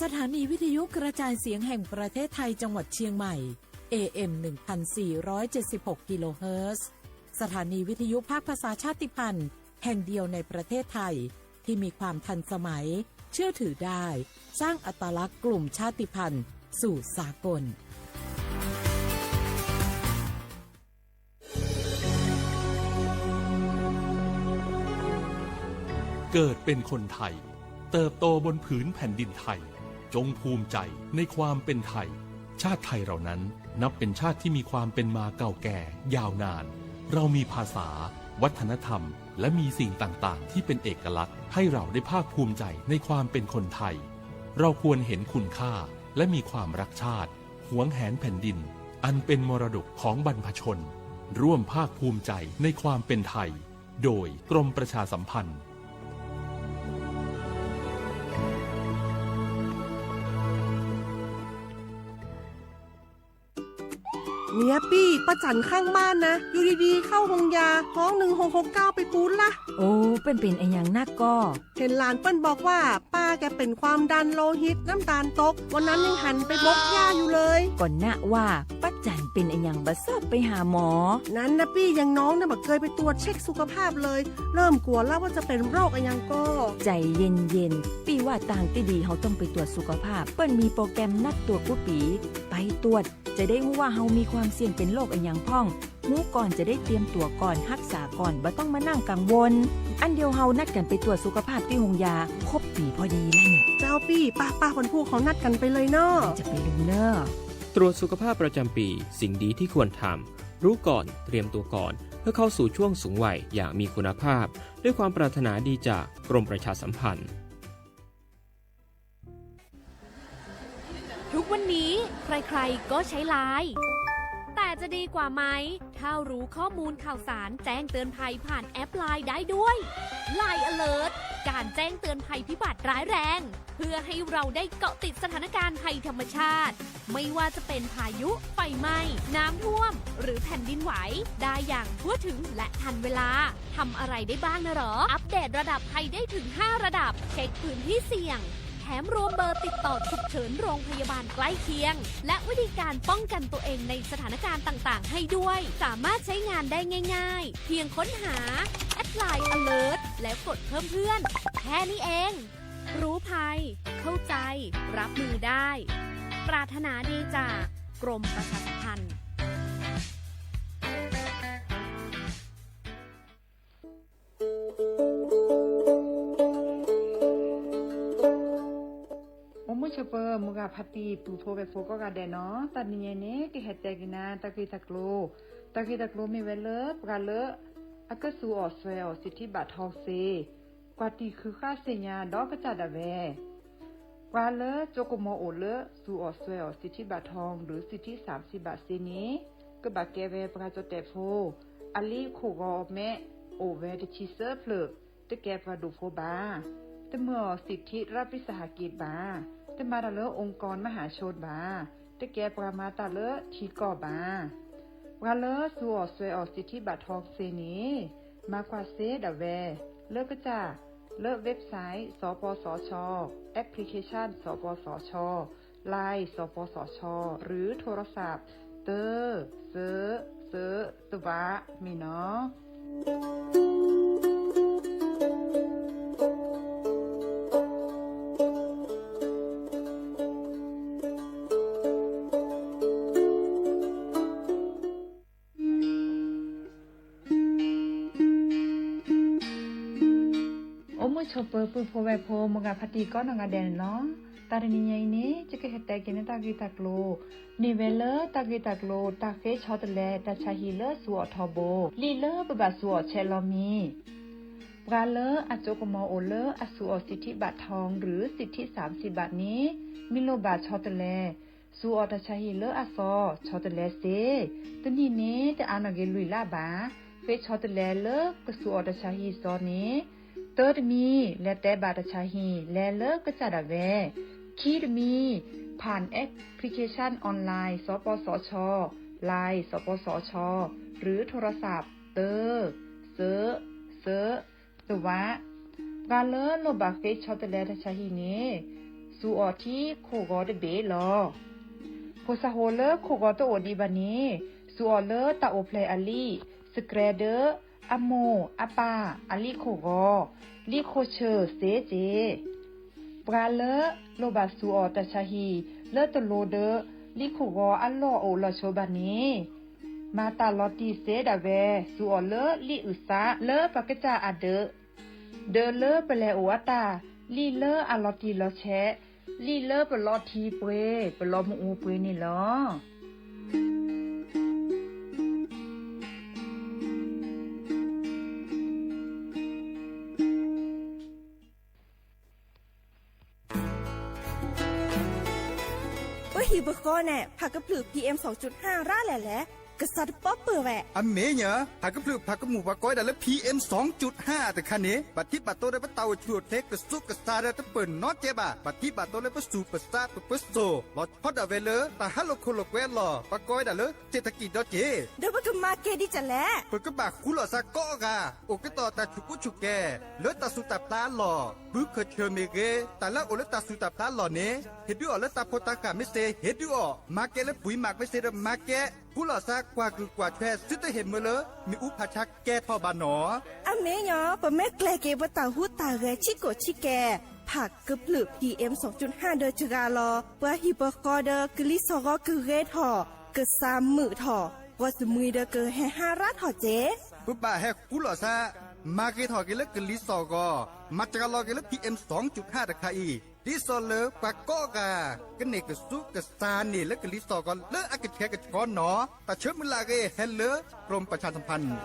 สถานีวิทยุกระจายเสียงแห่งประเทศไทยจังหวัดเชียงใหม่ เอ เอ็ม หนึ่งพันสี่ร้อยเจ็ดสิบหก กิโลเฮิรตซ์ สถานีวิทยุภาคภาษาชาติพันธุ์แห่งเดียวในประเทศไทย ที่มีความทันสมัย เชื่อถือได้ สร้างอัตลักษณ์กลุ่มชาติพันธุ์สู่สากล เกิดเป็นคนไทย เติบโตบนผืนแผ่นดินไทย จงภูมิใจในความเป็นไทย ชาติไทยเรานั้นนับเป็นชาติที่มีความเป็นมาเก่าแก่ยาวนาน เรามีภาษา วัฒนธรรม และมีสิ่งต่างๆ ที่เป็นเอกลักษณ์ให้เราได้ภาคภูมิใจในความเป็นคนไทย เราควรเห็นคุณค่าและมีความรักชาติ หวงแหนแผ่นดิน อันเป็นมรดกของบรรพชน ร่วมภาคภูมิใจในความเป็นไทย โดยกรมประชาสัมพันธ์ เนี่ยปี้ ป้าจั๋นข้างบ้านนะ อยู่ดีๆ เข้าโฮงยา ฮ้อง หนึ่งหกหกเก้า ไปปู๊ดละ โอ้ เปิ้นเป๋นอะหยังนักก่อ เห็นหลานเปิ้นบอกว่า ป้าแกเป็นความดันโลหิต น้ำตาลตก วันนั้นยังหันไปบกหญ้าอยู่เลย ก่อนนะว่า ป้าจั๋นเป๋นอะหยังบ่ชอบไปหาหมอ นั้นนะปี้ อย่างน้องเนี่ยบ่เคยไปตรวจเช็คสุขภาพเลย เริ่มกลัวแล้วว่าจะเป็นโรคอะหยังก่อ ใจ๋เย็นๆ ปี้ว่าตางตี้ดีเฮาต้องไปตรวจสุขภาพ เปิ้นมีโปรแกรมนัดตรวจกู้ปี๋ ไปตรวจ จะได้ฮู้ว่าเฮามีความเสี่ยงเป็นโรคอะหยังพ่อง ฮู้ก่อนจะได้เตรียมตั๋วก่อน ฮักษาก่อน บ่ต้องมานั่งกังวล อั้นเดี๋ยวเฮานัดกั๋นไปตรวจสุขภาพตี้โฮงยา ครบปี๋พอดีแล้วเนี่ย เจ้าปี้ ป้าๆ วันพูกเฮานัดกั๋นไปเลยเนาะ จะไปลืมเน่อ ตรวจสุขภาพประจำปี สิ่งดีที่ควรทำ รู้ก่อน เตรียมตัวก่อน เพื่อเข้าสู่ช่วงสูงวัยอย่างมีคุณภาพ ด้วยความปรารถนาดีจากกรมประชาสัมพันธ์ ทุกวันนี้ใครๆ ก็ใช้ไลน์ แต่จะดีกว่าไหม ถ้ารู้ข้อมูลข่าวสารแจ้งเตือนภัยผ่านแอปไลน์ได้ด้วย ไลน์ Alert การแจ้งเตือนภัยพิบัติร้ายแรง เพื่อให้เราได้เกาะติดสถานการณ์ภัยธรรมชาติ ไม่ว่าจะเป็นพายุ ไฟไหม้ น้ำท่วม หรือแผ่นดินไหว ได้อย่างทั่วถึงและทันเวลา ทำอะไรได้บ้างนะหรอ อัปเดตระดับภัยได้ถึง ห้า ระดับ เช็คพื้นที่เสี่ยง แถมรวมเบอร์ติดต่อฉุกเฉินโรงพยาบาลใกล้เคียง และวิธีการป้องกันตัวเองในสถานการณ์ต่างๆ ให้ด้วย สามารถใช้งานได้ง่ายๆ เพียงค้นหา แอดไลน์ Alert แล้วกดเพิ่มเพื่อน แค่นี้เอง รู้ภัย เข้าใจ รับมือได้ ปรารถนาดีจากกรมประชาสัมพันธ์ အိၣ်မုာ်ဆိးပၢၤ မုၢ်ဂၤဖါတံၢ် ပုၢ်ဖိဝဲၢ်ဖိကိးဂၤဒဲးနီၤ, တၢ်တနံၤအံၤန့ၣ် ကဟဲတဲက့ၤနၤ တၢ်ဂ့ၢ်တၢ်ကျိၤ, တၢ်ဂ့ၢ်တၢ်ကျိၤမ့ၢ်ဝဲလၢ ပှၤလၢ အကစူးအီၣ်စွဲအီၣ် စံးထံဘၣ်ထီၣ်စ့ ကွၢ်တံၢ်ဃုာ်ဃာ်သ့ၣ်ညါဒီးကစၢ်ဒၣ်ဝဲ ပှၤလၢကၠိကမီၤအိၣ်လၢ စူးအီၣ်စွဲအီၣ် စံးထံဘၣ်ထီၣ် ဒီးစံးထံစၣ်စံးဘၣ်စ့န့ၣ် ကဘၣ်ကဲဝဲပှၤကၠီၣ်တဲၣ်ဖိ, အလံာ်ခိၣ်ဂီၤမဲ အိၣ်ဝဲတဆံသၢဖျၢၣ်, တကဲပှၤဒိၣ်ဖိဘၣ်. တမၢအီၣ်စံးထံရးပံးစဟးက့ဘၣ်. တမၤတၢ်လၢ องค์กรมหาชน ဘၣ်. တကဲပှၤမၤတၢ်လၢထံကီၢ်ဘၣ်. ပှၤလၢစူးအီၣ်စွဲအီၣ် စံးထံဘၣ်ထီၣ်စ့န့ၣ် မၤကွၢ်စ့ဒၣ်ဝဲ လၢကစၢ် လၢ website စပစချ, application စပစချ, Line စပစချ หรือโทรศัพท์ တၢ စၢ စၢ တဝး မ့ၢ်နီၤ. အိၣ်မုာ်ဆိးပၢၤ ပုၢ်ဖိဝဲၢ်ဖိ မုၢ်ဂၤဖါတံၢ်ကိးနီၢ်ဂၤဒဲးန့ၣ်လီၤ. တၢ်တနံၤညါအံၤန့ၣ် ယကဟဲတဲက့ၤန့ၢ်တၢ်ဂ့ၢ်တၢ်ကျိၤ မ့ၢ်ဝဲလၢတၢ်ဂ့ၢ်တၢ်ကျိၤ တၢ်ဃ့ဆီတလဲ တၢ်ဆါဟံၣ်လၢစူးအီၣ်ထီဘိ လံာ်လၢပဘၣ်စူးအီၣ်ဆဲးလီၤမံၤ ပှၤလၢအကၠိကမီၤအိၣ်လၢအစူးအီၣ်စံးထံဘၣ်ထီၣ် ဒီးစံးထံစၣ်စံးဘၣ်န့ၣ် မ့ၢ်လိၣ်ဘၣ်ဆီတလဲ စူးအီၣ်တၢ်ဆါဟံၣ်လၢအစီၤ ဆီတလဲစ့, တနံၣ်န့ၣ် တအါနီၢ်က့ၤလွံၢ်လါဘၣ်. ဃ့ဆီတလဲလၢကစူးအီၣ်တၢ်ဆါဟံၣ်စီၤန့ၣ် တၢတမံၤ လဲၤတဲဘၣ်တၢ်ဆါဟံၣ် လဲၤလၢကစၢ်ဒၣ်ဝဲ, ခံတမံၤ ผ่านแอปพลิเคชันออนไลน์ စပစချ, Line စပစချ หรือโทรศัพท์ တၢ စၢ စၢ တဝး ပှၤလၢလိၣ်ဘၣ်ဃ့ဆီတလဲတၢ်ဆါဟံၣ်န့ၣ် စူးအီၣ်ထံခိၣ်ဂီၤတဘ့ၣ်လီၤ. ဖိသၣ်ဟိၣ်လၢခိၣ်ဂီၤတအိၣ်ဒံးဘၣ်န့ၣ် စူးအီၣ်လၢတၢ်အိၣ်ဖျဲၣ်အလံာ် စကြဲဒၢ အမိၢ်အပၢ်အလံာ်ခိၣ်ဂီၤ လံာ်ခိၣ်ဆၢစ့ၢ်ကီး ပှၤလၢလိၣ်ဘၣ်စူးအီၣ်တၢ်ဆါဟံၣ်လၢတလိၤဒီး လံာ်ခိၣ်ဂီၤအလီၢ်အိၣ်လီၤဆိဘၣ်န့ၣ် မၤတၢ်လီၤတံၢ်စ့ဒၣ်ဝဲ စူးအီၣ်လၢလံာ်အုၣ်သးလၢပကစၢ်အဒၢး ဒီးလၢပလဲၤအိၣ်အတၢ် လံာ်လၢအလီၤတံၢ်လီၤဆဲး လံာ်လၢပလီၤထံပှ့ၤ ပလီၤမုၢ်အူပှ့ၤန့ၣ်လီၤ. ပဟံၣ်ပဃီန့ၣ် ဖးကဖျၢၣ် PM စူးအီၣ်ရၣ်လဲၣ်လဲၣ် ကစၢ်တပီပၢၢ်ဝဲ. အမ့ၢ်ညါ ဖးကဖျၢၣ်ဖးကမူၣ်ပှၤကိးဝဲဒၣ်လၢ PM စူးအီၣ်တခါန့ၣ် ဘၣ်ထံးဘၣ်တိၤဒီးပတၢ်အိၣ်ဆူၣ်အိၣ်ချ့ကစူးကစါဒီးတပၢၢ်နီတကဲဘၣ်. ဘၣ်ထံးဘၣ်တိၤလၢပစူးပစါပပၢစိၣ် လီၤဆီဒၣ်ဝဲလၢ တၢ်ဟးလိာ်ခိၣ်လိာ်ကွဲအလီၢ် ပှၤကိးဝဲဒၣ်လၢ เศรษฐกิจ ဒီးက့ၤ ဒီးပကမၤကဲဒ်လဲၣ်. ပကဘၣ်ဃူလိာ်သးကိးဂၤ အိၣ်ကတီၢ်တၢ်ဆူၣ်ကူဆူၣ်ကဲ လၢတၢ်ဆူၣ်တၢ်ဖျါအလီၢ် ဘုခၢၣ်ဆၢၣ်မ့ၢ်ဂ့ၤ တၢ်လၢအအိၣ်လၢတၢ်ဆူၣ်တၢ်ဖျါအလီၢ်န့ၣ် ဟ့ၣ်ဒုးအီၤလၢတၢ်ဖိတၢ်ဃၢ်မ့ၢ်စ့ၢ် ဟ့ၣ်ဒုးအီၤ မၤကဲလၢပှံၤမးမ့ၢ်စ့ၢ်ဒီး မၤကဲဃူလိာ်သးကွၢ်ကုၢ်ကွၢ်ထွဲ သုတဟ့ၣ်မၢလၢ မ့ၣ်အူဖးဆါကဲထီၣ်ဘၣ်နီၤ. အမ့ၢ်ညီ ပမ့ၢ်ကျဲၤက့ၤပတၢ်ဟူးတၢ်ဂဲၤဆံးကိာ်ဆံးကဲ ဖးကဖျၢၣ် PM စူးအီၣ်တခါဒီးစှၤလီၤ ပှၤဟံၣ်ပဃီဒီးကလံၤစီၣ်ဂီၤကဂ့ၤထီၣ် ကစၢ်မုာ်ထီၣ် ပှၤစမှံဒီးကဟဲဟါရၢ်ထီၣ်က့ၤ. ပဘၣ်ဟဲဃူလိာ်သး မၤဂ့ၤထီၣ်က့ၤလၢကလံၤစီၣ်ဂီၤ မၤစှၤလီၤက့ၤလၢ PM စူးအီၣ်တခါအံၤ ဒ်သိးလၢပှၤကိးဂၤ ကန့ၢ်ကစူးကစါန့ၢ်လၢကလံၤစီၣ်ဂီၤလၢအကဆှဲကဆှီနီၤ. တၢ်ဆၢမုၢ်လၢ်အဂ့ၤ ဟဲလၢ กรมประชาสัมพันธ์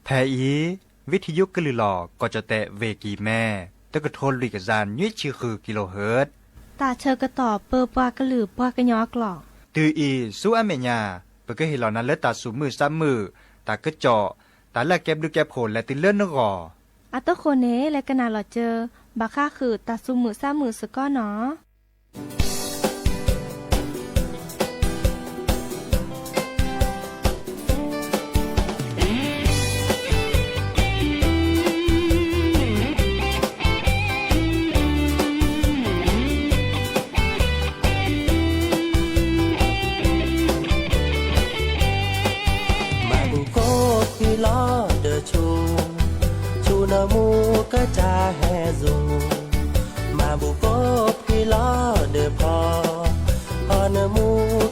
ဖဲအံၤ ဝံထံယိကလုၢ်လီၤ ကီၢ်ကၠီၣ်တဲၣ် ဝ့ၢ်ကံၢ်မဲ တကထိလွံၢ်ကယၤနွံဆံဃု kilohertz တၢ်ဆၢကတီၢ်ပၢပှၤကလုာ်ပှၤကညီအကျိာ် တုၤအံၤဆူအမဲာ်ညါ ပကဟ့ၣ်လီၤနၤလၢတၢ်သူၣ်မုာ်သးမုာ် တၢ်ကစီၣ် တၢ်လၢအကဲဘျုးကဲဖှိၣ်လဲၤတုၤလၢနဂီၢ် အတဃိန့ၣ် လဲၤကနၣ်လီၤစၢၤ ဘၣ်ဃးဃုာ်တၢ်သူၣ်မုာ်သးမုာ်စ့ၢ်ကီးနီၤ. မၤဘူၣ်ကိးဖှံလီၤဒီးဆူၣ်, ဆူၣ်နၢမူကစၢ်ဟဲစိာ်, မၤဘူၣ်ကိးဖှံလီၤဒီးဖီ, ဖီနၢမူ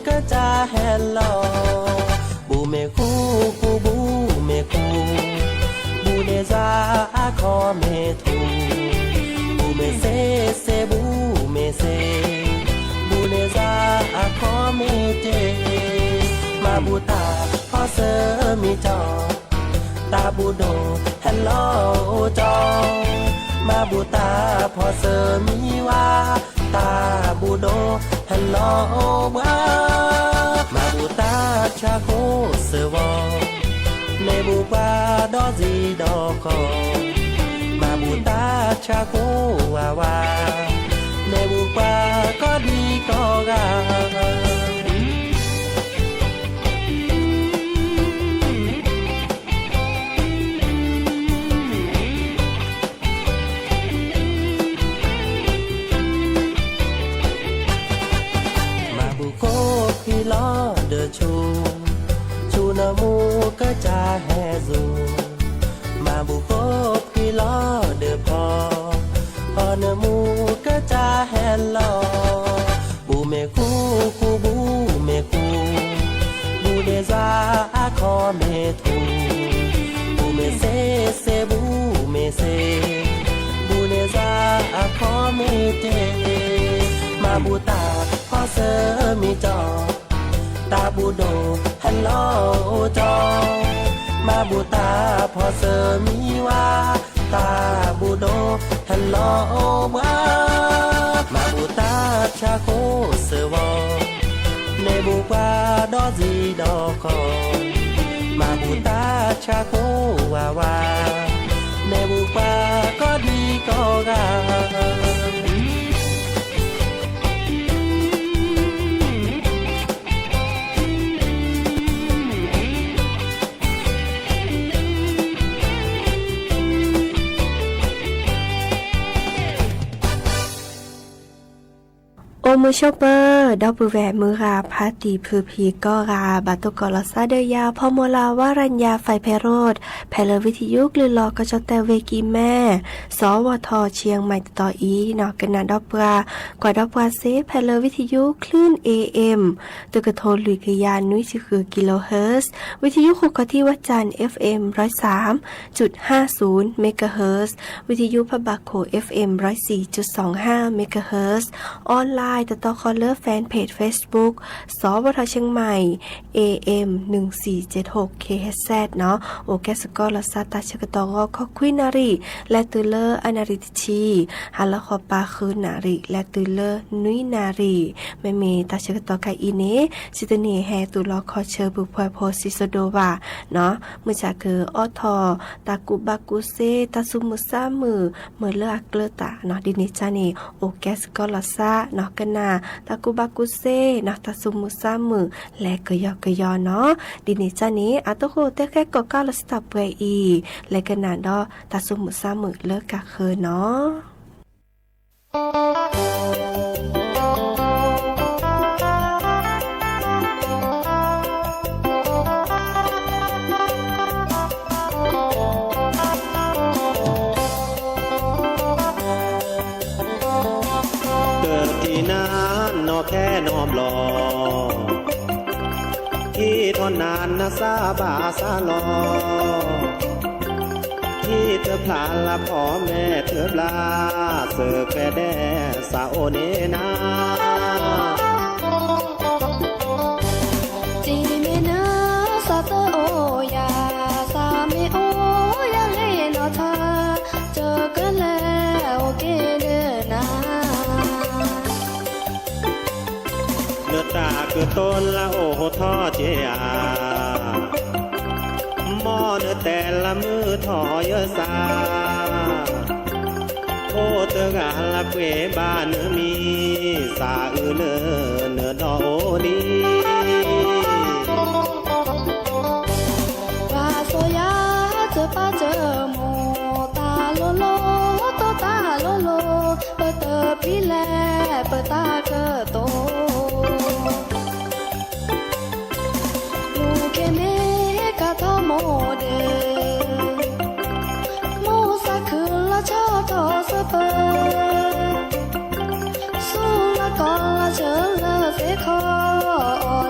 ကစၢ်ဟဲလီၤ, ဘူးမ့ၢ်ဃူဃူ ဘူးမ့ၢ်ဃူ, ဘူးန့ၢ်စှၤအခီမ့ၢ်ထူ, ဘူးမ့ၢ်စ့စ့ ဘူးမ့ၢ်စ့, ဘူးန့ၢ်စှၤအခီမ့ၢ်တ့, မၤဘူးတၢ်ဖီစၢမံၤကၠီ, တၢ်ဘူးဒိၣ်ဟဲလီၤအိၣ်ကၠီ, မၤဘူးတၢ်ဖီစၢမံၤဝါ, တၢ်ဘူးဒိၣ်ဟဲလီၤအိၣ်ဘှါ, မၤဘူးတၢ်ဆါကိၣ်စၢၤဝီၤ, န့ၢ်ဘူးပှၤဒီးစံဒီးခီ, မၤဘူးတၢ်ဆါကိၣ်ဝါဝါ, န့ၢ်ဘူးပှၤကိးဒံကိးဂၤ မၤဘူးကိးဖှံလီၤဒီးဆူ, ဆူနမူကစၢ်ဟဲစိၤ, မၤဘူးကိးဖှံလီၤဒီးဖီ, ဖီနမူကစၢ်ဟဲလီၤ, ဘူးမ့ၢ်ဃူဃူ ဘူးမ့ၢ်ဃူ, ဘူးန့ၢ်စှၤအခီမ့ၢ်ထူ, ဘူးမ့ၢ်စ့စ့ ဘူးမ့ၢ်စ့, ဘူးန့ၢ်စှၤအခီမ့ၢ်တ့, မၤဘူးတၢ်ဖီစၢမံၤကၠီ, တၢ်ဘူးဒိၣ်ဟဲလီၤအိၣ်ကၠီ, မၤဘူးတၢ်ဖီစၢမံၤဝါ, တၢ်ဘူးဒိၣ်ဟဲလီၤအိၣ်ဘှါ, မၤဘူးတၢ်ဆါကိၣ်စၢၤဝီၤ, န့ၢ်ဘူးပှၤဒီးစံဒီးခီ, မၤဘူးတၢ်ဆါကိၣ်ဝါဝါ, န့ၢ်ဘူးပှၤကိးဒံကိးဂၤ အိၣ်မုာ်ဆိးပၢၤ ဒီပုၢ်ဝဲၢ်မုၢ်ဂၤ ဖါတံၢ်ဖုဖံးကိးဂၤ ဘၣ်တိၢ်ကီးလီၤသးဒီးယၤ ဖီမိၢ်လၢ် ဝရၣ်ညါ ဖဲးဖဲးရိး ဖဲလၢဝံထယုကလုၢ်လီၤကီၢ်ကၠီၣ်တဲၣ်ဝ့ၢ်ကံၢ်မဲ စီၤဝီၤထီၣ် ဆံယဲၢ်မံးတတီၤအံၤ ကနၣ်ဒီးပှၤ ကွၢ်ဒီးပှၤစ့ ဖဲလၢဝံထယု คลื่น เอ เอ็ม တကထိလွံၢ်ကယၤနွံဆံဃု kilohertz, ဝံထယုဃုာ်ခီၣ်ထံးဝဲကၠၣ် FM ร้อยสามจุดห้าศูนย์ megahertz, ဝံထယုဖးဘၣ်ခိၣ် FM ร้อยสี่จุดสองห้า megahertz, online တတီၤဃီလၢ fanpage Facebook စီၤဝီၤထီၣ် เชียงใหม่ AM หนึ่งสี่เจ็ดหก kilohertz နီၤ, အိၣ်ကဲစ့ၢ်ကီးလီၤသး တၢ်ဆၢကတီၢ်ဂီၤ ခီခွံနၣ်ရံၣ် လဲၤတုၤလၢအနၣ်ရံၣ်တဆံ, ဟါလီၤဃီပၤ ဃုနၣ်ရံၣ် လဲၤတုၤလၢနွံနၣ်ရံၣ်, မ့မ့ၢ်တၢ်ဆၢကတီၢ်ခဲအံၤန့ၣ် စံးတန့ၢ်ဟဲသူၣ်လီၤခီၣ်ဆၢ ပုၢ်ဖှဲဖိ စံးစိဒိၣ်ဘၣ်နီၤ, မုၢ်ဆါကအိးထီၣ် တၢ်ကူၣ်ဘၣ်ကူၣ်စ့ တၢ်သူၣ်မုာ်သးမုာ် မုာ်လၢအကျၢၤတၢ်နီၤ, ဒ်န့ၣ်ကၢ်န့ၣ် အိၣ်ကဲစ့ၢ်ကီးလီၤသးနီၤ, ကနၣ်တၢ်ကူၣ်ဘၣ်ကူၣ်စ့နီၤ, တၢ်သူၣ်မုာ်သးမုာ် လဲၤကယီကယီနီၤ, ဒ်န့ၣ်ကၢ်န့ၣ် အတၢ်ဃိၣ်တဲဃဲကိးကၢ်လီၤစတၢ်ပှဲၤအံၤ လဲၤကနၣ်ဒီးတၢ်သူၣ်မုာ်သးမုာ်လၢကၢ်ဃၢၤနီၤ. တထံၣ်နၤနီၢ်ခဲနီတဘျီ, ဟံးထီၣ်နၤနသးဘၣ်သးလီၤ, ဟံးတဖျါလၢဖီမဲာ်တဘျါ, သၢဖဲဒဲးသးအိၣ်န့ၣ်နၤ တံၤမ့ၢ်နၤ သးတအိၣ်ယၤ, သးမ့ၢ်အိၣ်ယၤလၢနီၢ်ထါ, တကလဲၤအိၣ်က့ၤလၢနၤ, နတၢ်ကတိၤလၢအိၣ်ဟိထီၣ်က့ၤဧါ, မ်နတဲလၢမုၢ်ထီၣ်ယၢၤသး ဖိတဂၤလၢပှ့ၤဘၣ်နမံၤ, သးအုးလၢနဒီအိၣ်လံ. ပှၤစီၤယၤစၢၤပၢ်စၢၤမိၢ်, တၢ်လိၤလိၤ တၢ်လိၤလိၤ, ပတပျံၤလဲၤပတၢ်ကတိၤ လူၤက့ၤမ့ၢ်ကထီမိၢ်ဒဲး, မိၢ်သးခုလီၤဆီထီၣ်စၢၤပၢၤ, ဆူလီၤကီၢ်လီၤဆၢလၢသ့ၣ်ခီ, အီ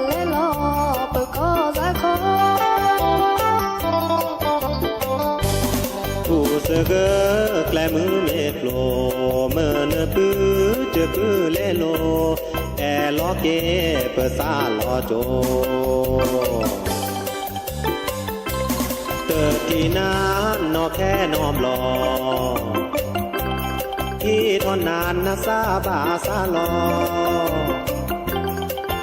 တဂၢၢ်ကျဲမုၢ်မ့ၢ်ကျိၤ, မုၢ်နုာ်ပုၢ်တကုၢ်လဲၤလိၤ, အဲၣ်လီၤက့ၤပသးလီၤကၠိ. တထံၣ်နၤနီၢ်ခဲနီၢ်ဘျီ, ထံၣ်ထီၣ်နၤနသးဘၣ်သးလီၤ,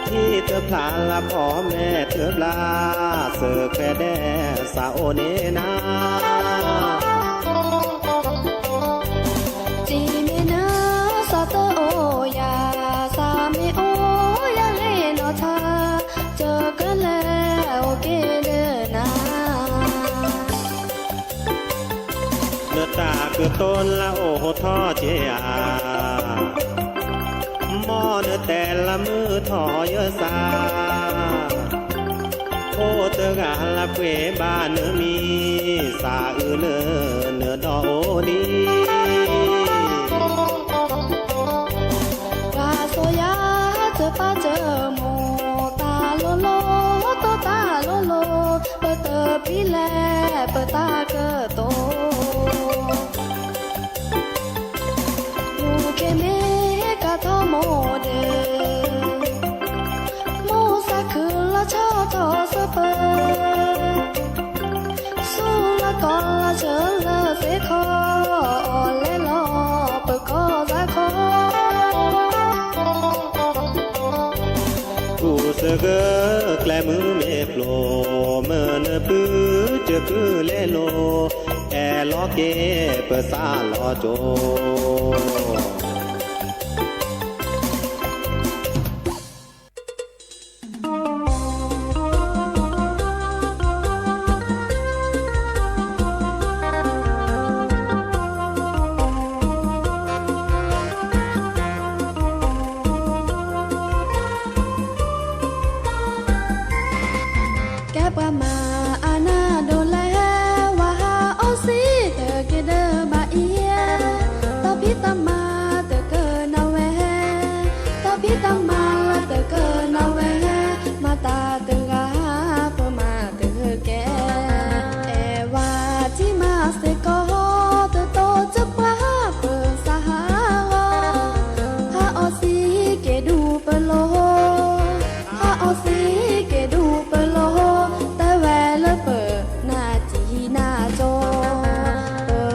ထံၣ်တဖျါလၢဖီမဲာ်တဘျါ, သုးခွဲးဒဲးစးအိၣ်န့ၢ်နၤ. တံၤမ့ၢ်နၤစးတအိၣ်ယၤ, စးမ့ၢ်အိၣ်ယၤဂ့ၤနီၢ်ထါ, ယကလဲၤအိၣ်က့ၤဒီးနၤ. နတၢ်ကတိၤလၢအိၣ်ထီၣ်က့ၤဧါ, မ်နတဲလၢမုၢ်ထီၣ်ယသး, အိၣ်တဂၤလၢပှဲၤဘၣ်နမံၤ, သးအုးလၢနဒီအိၣ်လံ. တၢ်ဆိယၤတပာ်တမိၢ်, တၢ်လိၤလိၤတိတၢ်လိၤလိၤ, ပတပျံၤလဲၤပတၢ်ကတိၤ. လူၤခ့မ့ၢ်ကထီမိၢ်ဒဲး, မိၢ်သးခုလီၤဆီထီၣ်စၢၤပၢၤ, ဆူလီၤကီၢ်လီၤဆၢလၢသ့ၣ်ခီ, လဲၤလီၤပကီၢ်သးခီ. ကူၣ်သဂၢၢ်ကျဲမုၢ်မ့ၢ်ကျိၤ, မုၢ်နုာ်ပုၢ်တကုၢ်လဲၤလိၤ, အဲၣ်လီၤက့ၤပသးလီၤကၠိ. ကဲပှၤမၤအနၢ်ဒိးလဲၣ်, ဝၤဟးအီစံတက့ၤဒၢဘၣ်အံၤ, တၢ်ဖံးတၢ်မၤတကနၣ်ဝဲ, တၢ်ဖံးတၢ်မၤတကနၣ်ဝဲ, မၤတၢ်တဂၤပမၤတကဲ, အဲၣ်ဝၤထံမၤစ့ၢ်ကီး, တတိၤကပှၤပသးဟးဂီၤ, ဟးအီစံက့ၤဒူပလိၤ ဟးအီစံက့ၤဒူပလိၤ, တဲဝဲလၢပနၢ်တံၢ်နၢ်ကၠိ,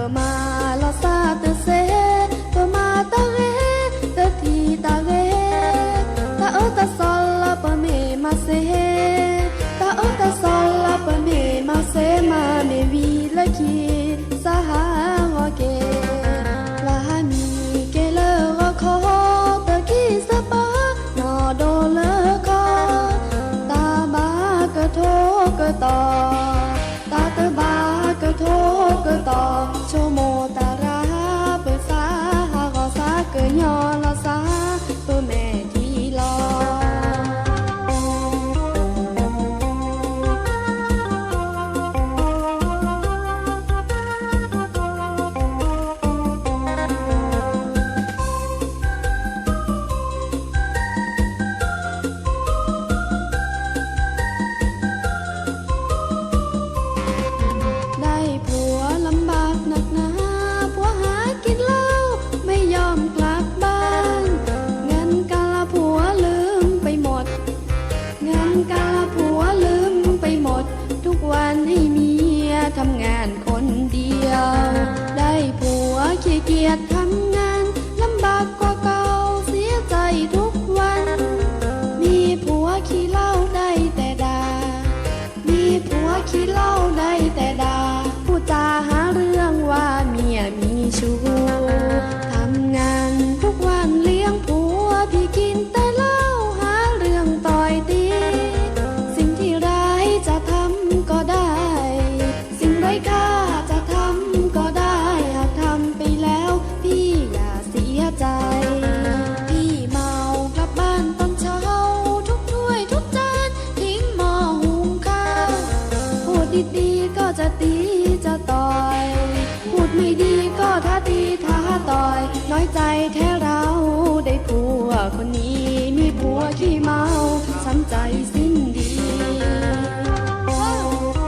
ပမၤလီၤသးတသ့, ပမၤတၢ်ဂ့ၤ, တထံၣ်တၢ်ဂ့ၤ, တၢ်အၢတၢ်သီလၢပမ့ၢ်မၤစ့, တၢ်အၢတၢ်သီလၢပမ့ၢ်မၤစ့, မၤမ့ၢ်ဝံၤလၢခံ သးဟးဂီၤက့ၤ, ပှၤဟးမံက့ၤလၢဂီၤခီ, တကံၢ်စၢ်ပၤနီၢ်ဒိၣ်လၢခီ, တၢ်ဘၣ်ကထိကတီၤ, တၢ်တဘၣ်ကထိကတီၤ, ဆိကမိၣ်တၢ်ရၤ ပသးဟးဂီၤသးကညီၤလီၤသး, ပမဲာ်ထံလီၤ. ได้ผัวลำบากนักหนา ผัวหากินเหล้าไม่ยอมกลับบ้าน เงินกาละผัวลืมไปหมด เงินกาละผัวลืมไปหมด ทุกวันให้เมียทำงานคนเดียว ได้ผัวขี้เกียจทำงาน ลำบากกว่าเก่าเสียใจทุกวัน มีผัวขี้เหล้าได้แต่ด่า มีผัวขี้เหล้าได้แต่ด่า พูดจาหาเรื่องว่าเมียมีชู้ ทำงานทุกวันเลี้ยงผัว พี่กินแต่เหล้าหาเรื่องต่อยตี สิ่งที่ร้ายจะทำก็ได้ สิ่งไร้ค่าจะทำก็ได้ หากทำไปแล้วพี่อย่าเสียใจ พี่เมากลับบ้านตอนเช้า ทุกถ้วยทุกจาน ทิ้งหม้อหุงข้าว พูดดีๆก็จะตีจะต่อย พูดไม่ดีก็ท้าตีท้าต่อย น้อยใจแท้เราได้ผัวคนนี้ มีผัวขี้เมาช้ำใจสิ้นดี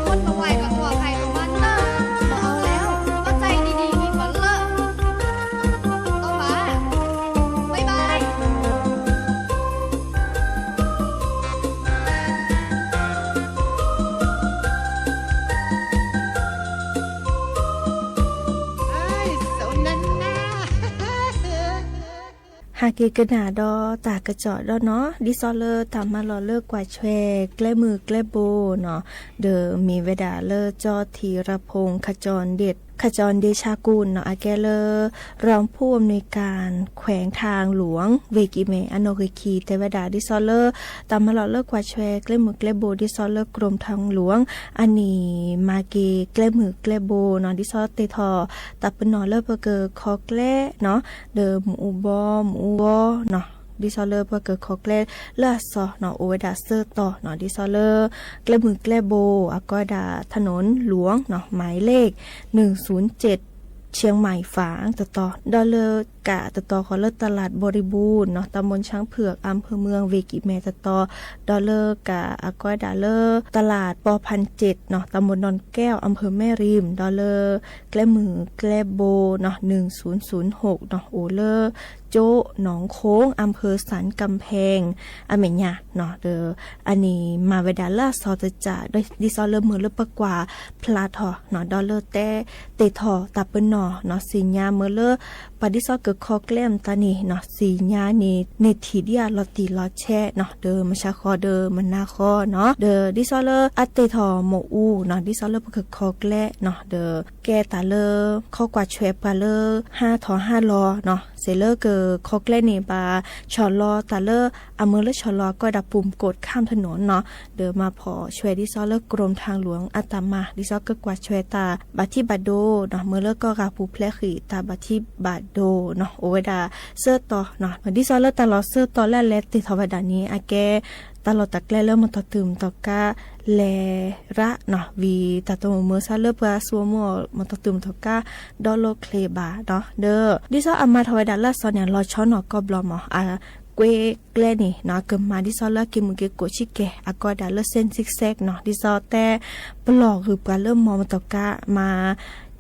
คนบ่ไหวก็ตัวใครของมันเนอะ บ่เอาแล้ว ก็ใจดีๆ အက့ၤကနၣ်ဒီးတၢ်ကစီၣ်ဒီးနီၤ, ဒ်သိးလၢတၢ်မၤလီၢ်လၢကွၢ်ဆွဲကျဲမုၢ်ကျဲဘိနီၤ, ဒီးမ့ၢ်ဝဲဒၣ်လၢ ကၠီထံးရဖူၣ် ခကၠီၣ်ဒ့ဆါကူနီၤ, အကဲလၢ รองผู้อำนวยการแขวงทางหลวง เวกิแม အနီၣ်ဂံၢ်ခံ တဲဝဲဒၣ် ဒ်သိးလၢ တၢ်မၤလီၢ်လၢကွၢ်ဆွဲကျဲမုၢ်ကျဲဘိ ဒ်သိးလၢ กรมทางหลวง အန့ၣ် မၤက့ၤကျဲမုၢ်ကျဲဘိနီၤ, ဒ်သိးတ့ထီၣ်တၢ်ပနီၣ်လၢပကခီကျဲနီၤ, ဒီးမ့ၣ်အူဘီ မ့ၣ်အူဂီနီၤ, ဒ်သိးလၢပကခီကျဲလၢအစီၤနီၤ အိၣ်ဝဲဒၣ်သၢတီၤနီၤ, ဒ်သိးလၢ ကျဲမုၢ်ကျဲဘိ အကိးဝဲဒၣ် ถนนหลวงနီၤ หมายเลข หนึ่งศูนย์เจ็ด เชียงใหม่ฝาง တတီၤ, ဒီးလၢကးတတီၤဃီလၢ ตลาดบริบูรณ์နီၤ ตำบลช้างเผือก อำเภอเมือง เวกิแม တတီၤ, ဒီးလၢကးအကိးဝဲဒၣ်လၢ ตลาดปอพันเจ็ดနီၤ ตำบลดอนแก้ว อำเภอแม่ริม ဒီးလၢ ကျဲမုၢ်ကျဲဘိနီၤ หนึ่งศูนย์ศูนย์หกနီၤ အိၣ်လၢ ကၠိၣ်နီၣ်ခိၣ် อำเภอสันกำแพง အမဲာ်ညါနီၤ, ဒီးအန့ၣ်မၤဝဲဒၣ်လၢအစီၤတစး ဒ်သိးလၢမ့ၢ်လၢပကွၢ်ဖျါထီၣ်နီၤ, ဒီးလၢတဲတ့ထီၣ်တၢ်ပနီၣ်နီၤ သ့ၣ်ညါမ့ၢ်လၢ ပှၤဒ်သိးကခီကျဲမတၤန့ၣ်နီၤ သ့ၣ်ညါန့ၣ် န့ၢ်ထံၣ်ဒ်အလီၤတံၢ်လီၤဆဲးနီၤ, ဒီးမုၢ်ဆါဃီဒီးမုၢ်နၤဃီနီၤ, ဒီးဒ်သိးလၢအတ့ထီၣ်မ့ၣ်အူနီၤ ဒ်သိးလၢပကခီကျဲနီၤ, ဒီးကဲတၢ်လၢ ခီကွၢ်ဆွဲပှၤလၢ ဟးထီၣ်ဟးလီၤနီၤ, စ့ၢ်လၢကခီကျဲန့ၣ် ဘၣ်ဆီၣ်လီၤတၢ်လၢ အမ့ၢ်လၢဆီၣ်လီၤအကိးဝဲဒၣ် ปุ่มกดข้ามถนนနီၤ, ဒီးမၤဖီၣ်ဆွဲဒ်သိးလၢ กรมทางหลวง အတၢ်မၤ ဒ်သိးကကွၢ်ဆွဲတၢ်ဘၣ်ထံဘၣ်ဒိနီၤ, မ့ၢ်လၢကီၢ်ဂၤပူၤဖျဲးဃံးတၢ်ဘၣ်ထံဘၣ်ဒိနီၤ အိၣ်ဝဲဒၣ်သၢတီၤနီၤ, ဒ်သိးလၢတၢ်လီၢ်သၢတီၤလၢအလဲၤတ့ထီၣ်ဝဲဒၣ်န့ၣ် အကဲ တၢ်လီၢ်တၢ်ကျဲလၢမီၢ်တီၢ်တုၤမီၢ်တီၢ်ကါ လဲၤရၣ်နီၤ, ဝံၤတၢ်တမုာ်မုာ်ဆါလၢပှၤသူအမုာ်အီၤ မီၢ်တီၢ်တုၤမီၢ်တီၢ်ကါ ဒီလိၣ်ချ့ဘၣ်နီၤ, ဒီး ဒ်သိးအမၤထီၣ်ဝဲဒၣ်လၢအစီၤန့ၣ် လီၤဆီနီၣ်ကိးဘျီမး, အကွ့ကျဲန့ၣ်နီၤ ကမၤဒ်သိးလၢက့ၤမုၢ်က့ၤကိၣ်ဆံးကဲၤ အကိးဝဲဒၣ်လၢ เส้นซิกแซกနီၤ, ဒ်သိးတဲ ပလီၢ်ဂုၤပှၤလၢမီၢ်မီၢ်တီၢ်ကါ မၤ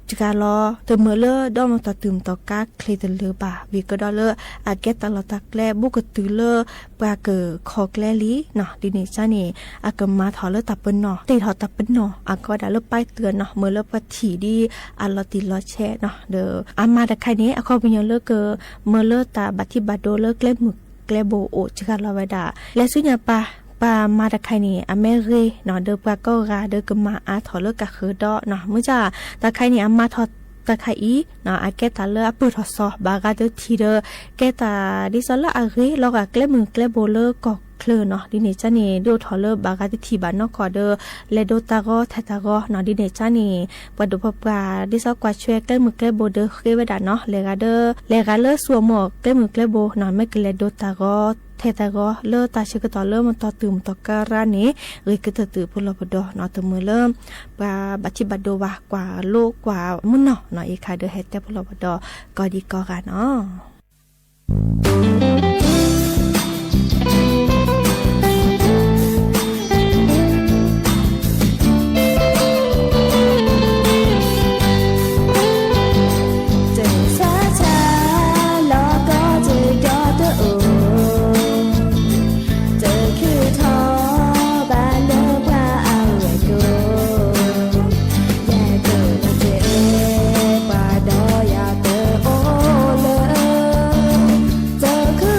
စှၤလီၤ တမ့ၢ်လၢဒီးမီၢ်တီၢ်တုၤမီၢ်တီၢ်ကါချ့တလၢာ်ဘၣ်, ဝံၤကဒီးလၢအကဲတၢ်လီၢ်တၢ်ကျဲ ဘူးကတုၤလၢပှၤကခီကျဲလံနီၤ, ဒ်န့ၣ်ကါန့ၣ် အကမၤထီၣ်လၢတၢ်ပနီၣ် တ့ထီၣ်တၢ်ပနီၣ် အကိးဝဲဒၣ်လၢ ป้ายเตือนနီၤ, မ့ၢ်လၢပှၤထံၣ်ဒ်အလီၤတံၢ်လီၤဆဲးနီၤ, ဒီးအမၤတခါန့ၣ် အခီပညီလၢက မ့ၢ်လၢတၢ်ဘၣ်ထံဘၣ်ဒိလၢကျဲမုၢ်ကျဲဘိအိၣ်စှၤလီၤဝဲဒၣ်, လဲၤဆူညါပၢ် ပှၤမၤတခါန့ၣ် အမ့ၢ်ဂ့ၤနီၤ ဒီးပှၤကိးဂၤဒီးကမၤအါထီၣ်လၢကးဃၢၤဒီးနီၤ, မ့ၢ်ကါ တၢ်ခါအံၤန့ၣ် အမၤထီၣ်တၢ်ခါအံၤနီၤ အကဲတၢ်လၢအပၢၢ်ထီၣ်စီၤ ဘၣ်ဂၤတထံၣ်ဒီး ကဲတၢ်ဒ်သိးလၢအဂ့ၤလီၤဂာ်ကျဲမုၢ်ကျဲဘိလၢကီၢ်ချၢနီၤ, ဒ်န့ၣ်ကါန့ၣ် ဒိၣ်ထီၣ်လၢဘၣ်ဂၤတထံၣ်ဘၣ်နီၢ်ကီၢ်ဒီး လဲၤဒိတၢ်ဂီၤထဲတၢ်ဂီၤနီၤ, ဒ်န့ၣ်ကါန့ၣ် ပှၤဒိၣ်ပပှၢ်ဒ်သိးကွၢ်ဆွဲကျဲမုၢ်ကျဲဘိဒီးဃ့ဝဲဒၣ်နီၤ, လဲၤဂၤဒီး လဲၤဂၤလၢဆူအမုၢ်ကျဲမုၢ်ကျဲဘိနီၤ, မ့ၢ်ကလဲၤဒိတၢ်ဂီၤထဲတၢ်ဂီၤ လၢတၢ်ဆၢကတီၢ်လၢမီၢ်တီၢ်တုၤမီၢ်တီၢ်ကါရၣ်န့ၣ် ဂ့ၤကတၢၢ်တုၤပလီၢ်ပဒီနီၤ, တမ့ၢ်လၢ ပှၤဘၣ်ထံဘၣ်ဒိဘၣ် ကွၢ်လိကွၢ်မုၢ်နီၢ်နီၤ, အံၤခါဒီးဟဲတဲပလီၢ်ပဒီ ကီဒံကီဂၤနီၤ. တၢ်ဆါဆါလီၤကီၢ်တဒီတအိၣ်, တခုထီၣ်ဘၣ်လၢပှၤအဝဲၢ်ကိၣ်, ယဲၢ်ကိၣ်တအဲၣ်ပှၤဒီးယၤတအိၣ်လၢ, တခု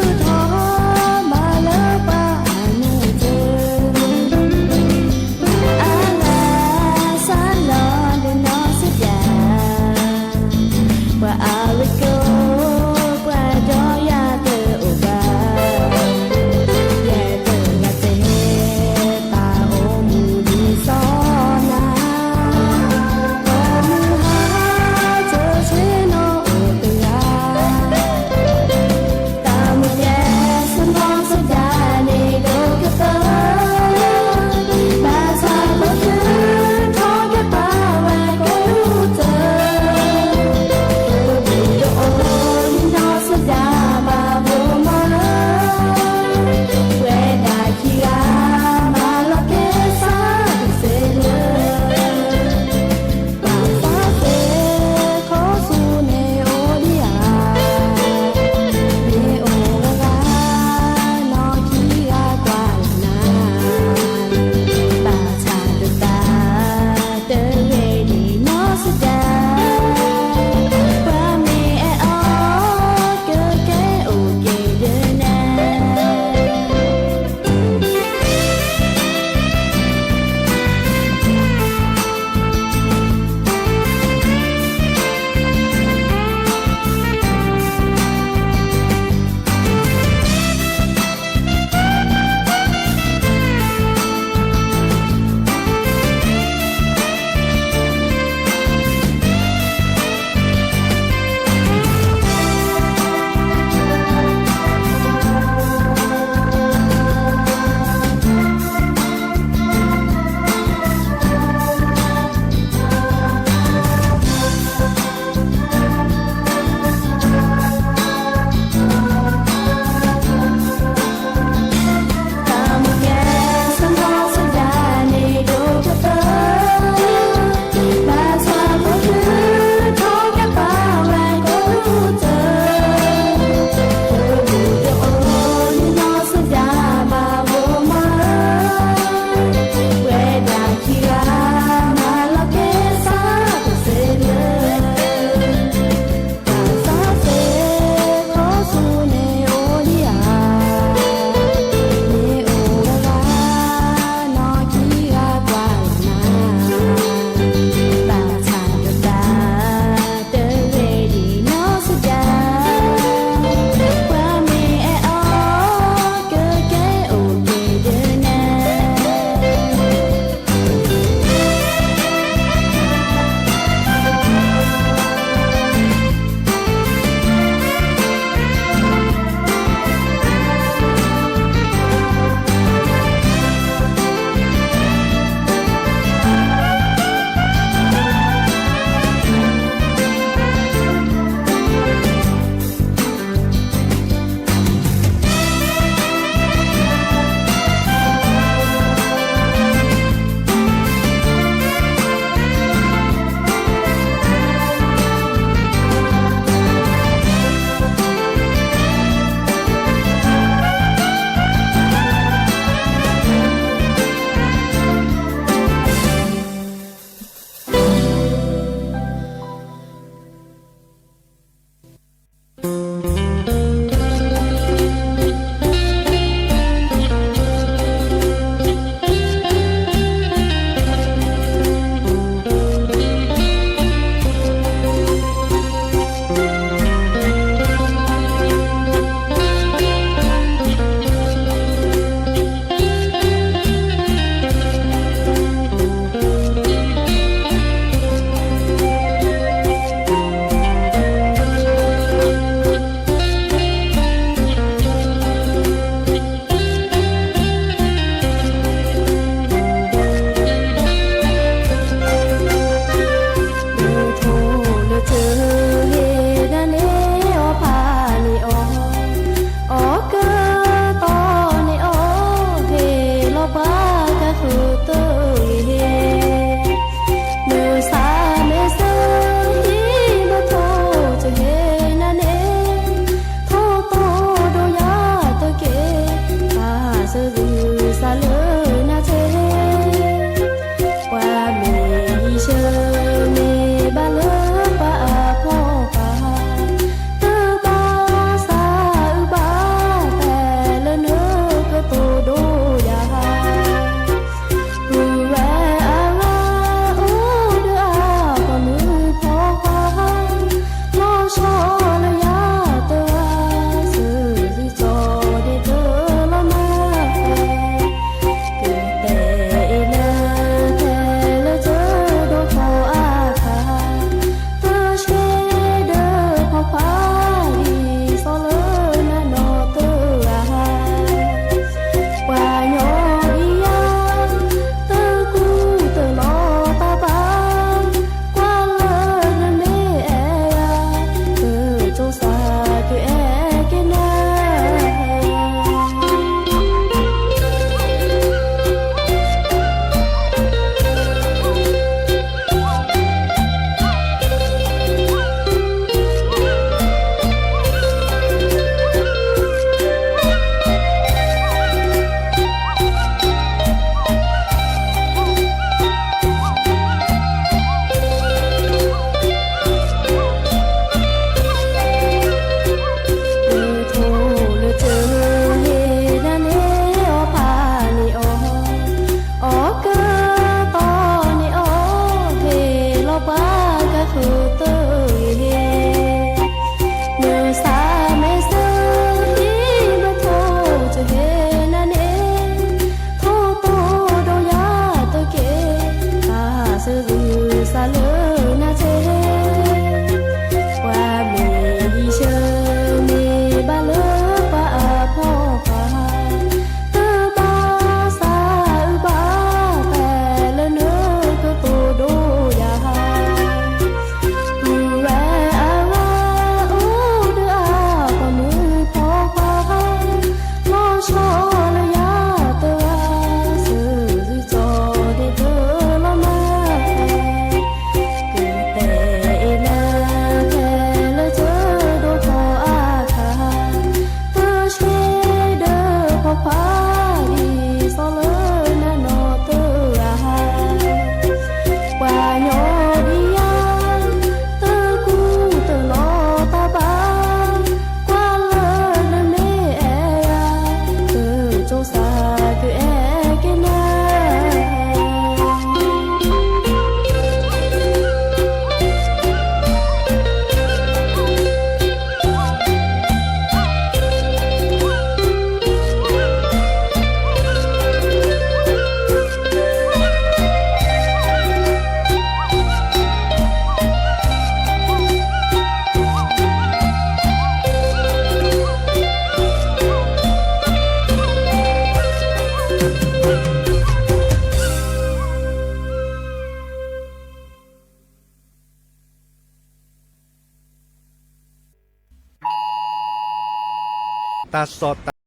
တၢ်စီၣ်တၢ်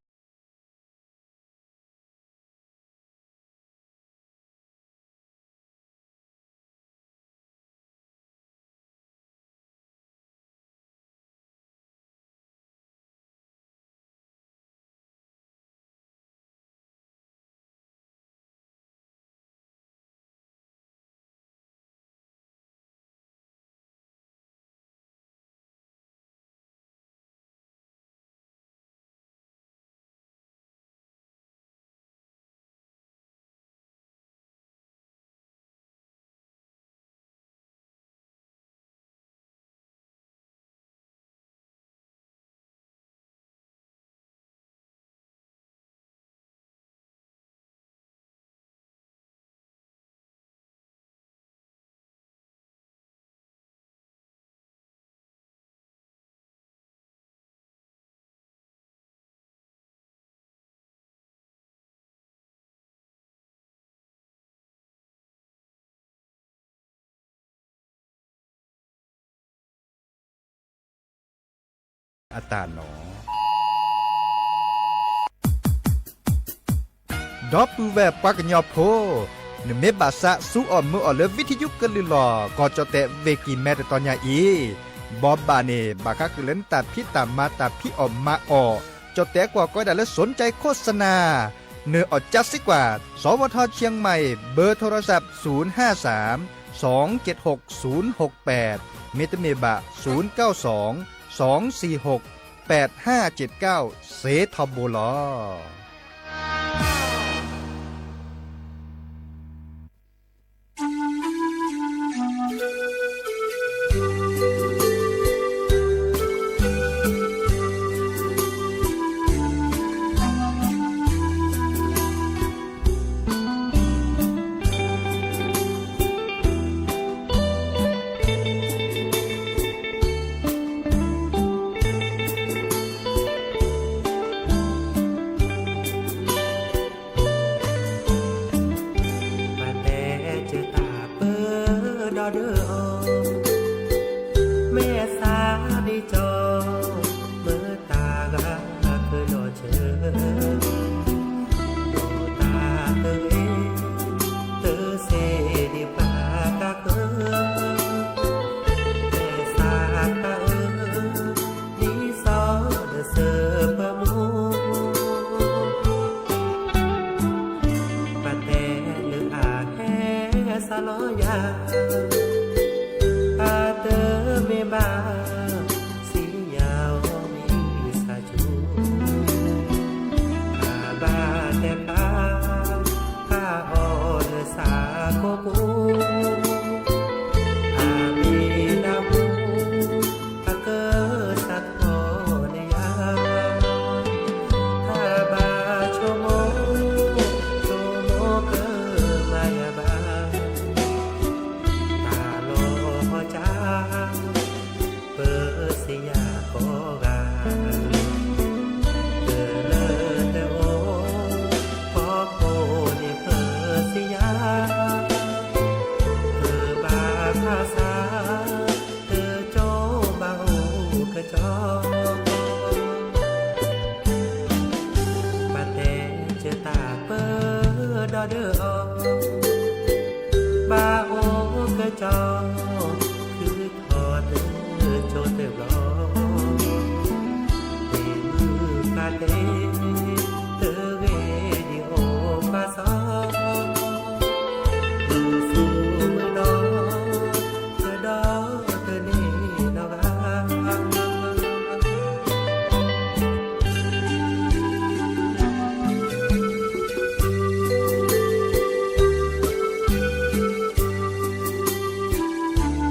အတၢ်နီၤ ဒီပုၢ်ဝဲၢ်ပှၤကညီဖိ, နမ့ၢ်ဘၣ်သးစူအီၣ်မုာ်အီၣ်လၢ ဝံထယုကလုၢ်လီၢ် ကီၢ်ကၠီၣ်တဲၣ် ဝ့ၢ်ကံၢ်မဲ တတီၤညါအံၤ, ဘီဘၣ်န့ၣ် ဘၣ်ဃးဃုာ်လၢနတၢ်ဖံးတၢ်မၤတၢ်ဖံးအီၣ်မၤအီၣ်, ကၠီၣ်တဲၣ်ကွၢ်ကီဒၣ်လၢ สนใจโฆษณา, နၢၤအီၣ်ကၠါစ့ကွၢ်, สวทเชียงใหม่ เบอร์โทรศัพท์ ศูนย์ห้าสาม สองเจ็ดหกศูนย์หกแปด မ့တမ့ၢ်ဘၣ် ศูนย์เก้าสอง สองสี่หก แปดห้าเจ็ดเก้า စ့ထီဘိလီၤ. ပတဲစၢၤတၢ်ပၢဒီဒၢအီၤ, မဲာ်သးဒ်ကၠီ, မ့ၢ်တၢ်ဂၤကဒီးဆၢ, ဒီးတၢ်တဂ့ၤ, တစ့ဒံးပှၤတၢ်ဃၢ, မဲာ်သးတၢ်အၢ, ဒ်စီၤဒၢးစၢၤပမိၢ် ပတဲလၢအဟဲစးလီၤယၤ, အတမ့ၢ်ဘၣ်, စံၣ်ညါအီၤမ့ၢ်စၢ်ဆူၣ်, အဘၣ်တဲဖျါ, ဖျါအီၤလၢစးကိးပူၤ, အမ့ၢ်ဒၣ်မူ အကစၢ်ထီၣ်န့ၢ်ယၤ, တၢ်ဘၣ်ဆိကမိၣ်, ဆိကမိၣ်ကမၤယၤဘၣ်, တၢ်လီၤကၠါ, ပစံၣ်ညါကိးဂၤ, တလၢတအိၣ်, ဖီခိၣ်န့ၣ်ပစံၣ်ညါ, တဘၣ်ဖးဆါ တကၠီဘၣ်အိၣ်ကၠီ, ပတဲစၢၤတၢ်ပၢဒီဒၢအီၤ, ဘၣ်အိၣ်ကၠီ, ခုထီၣ်တကၠီတဘျီ, တမုၢ်ပှၤတဲ, တဂ့ၤဒံးအိၣ်ပှၤစီ မုၢ်ဆူၣ်မုၢ်နီၤ, တဒီတန့ၢ်နီတဂၤ. ပ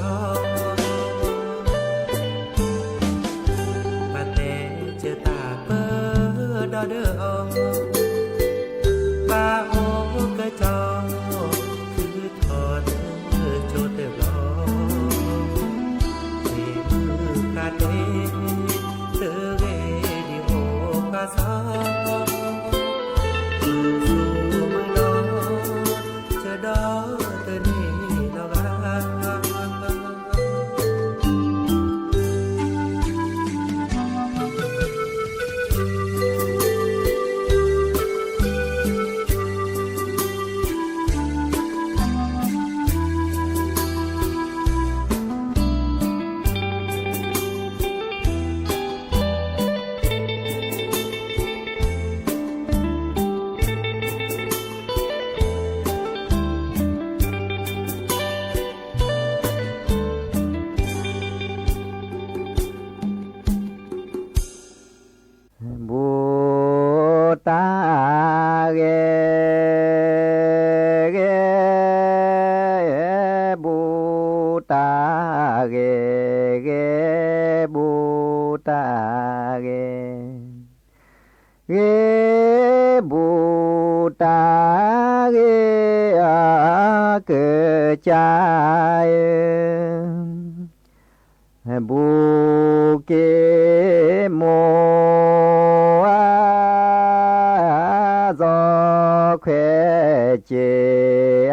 ဘၣ်တဲစၢၤတၢ်ပၢဒီးဒၢအီၤ, ဘၣ်အိၣ်ကစီၤ, ထုးထီၣ်တၢ်ဆိတဘျီ, မ့ၢ်မုၢ်ဃါတဲ, တဂ့ၤဒံးအိၣ်ပှၤစီၤ, မုၢ်ဆူၣ်မုၢ်လီၤ, ဆၢဒီးတန့ၢ်လီၤဘၣ်. ဘူးတၢ်ဂ့ၤ, ဂ့ၤ, ဘူးတၢ်ဂ့ၤ, ဂ့ၤ, ဘူးတၢ်ဂ့ၤ, ဂ့ၤ, ဘူးတၢ်ဂ့ၤ, အကစၢ်ဧၢ ဘူးက့ၤမိၢ်ဧၢ, စီၤခွဲးက့ၤ, အ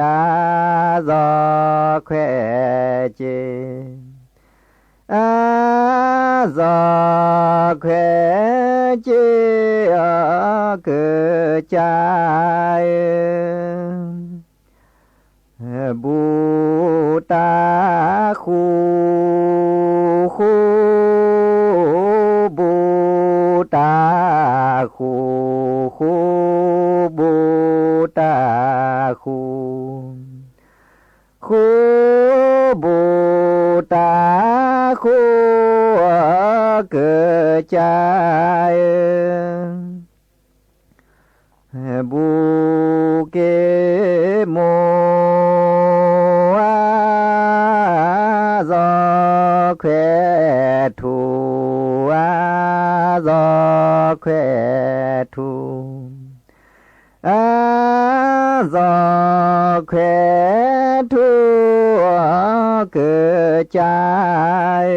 စီၤခွဲးက့ၤ, အစီၤခွဲးက့ၤ, အကစၢ်ဧၢ ဘူးတၢ်ဃူဃူ, ဘူးတၢ်ဃူဃူ, ဘူးတၢ်ဃူ, ဃူ, ဘူးတၢ်ဃူ, အကစၢ်ဧၢ ဘူးက့ၤမိၢ်ဧၢ, စီၤခွဲးထူ, အစီၤခွဲးထူ, အစီၤခွဲးထူ, အကစၢ်ဧၢ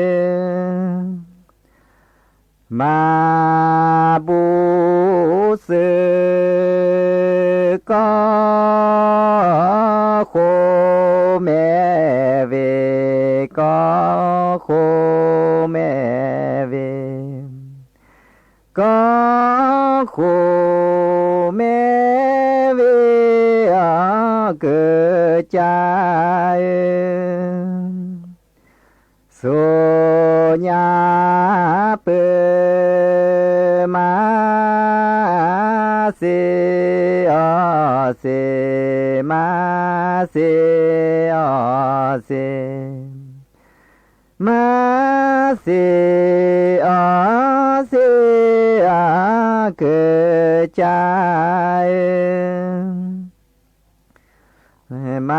မၤဘူၣ်စၢၤ ကီၢ်ဃိမဲဝ့ၤ, ကီၢ်ဃိမဲဝ့ၤ, ကီၢ်ဃိမဲဝ့ၤ, အကစၢ်ဧၢ စိညါပၢၤမၤစ့အီၤစ့, မၤစ့အီၤစ့, မၤစ့အီၤစ့, အကစၢ်ဧၢ မၤ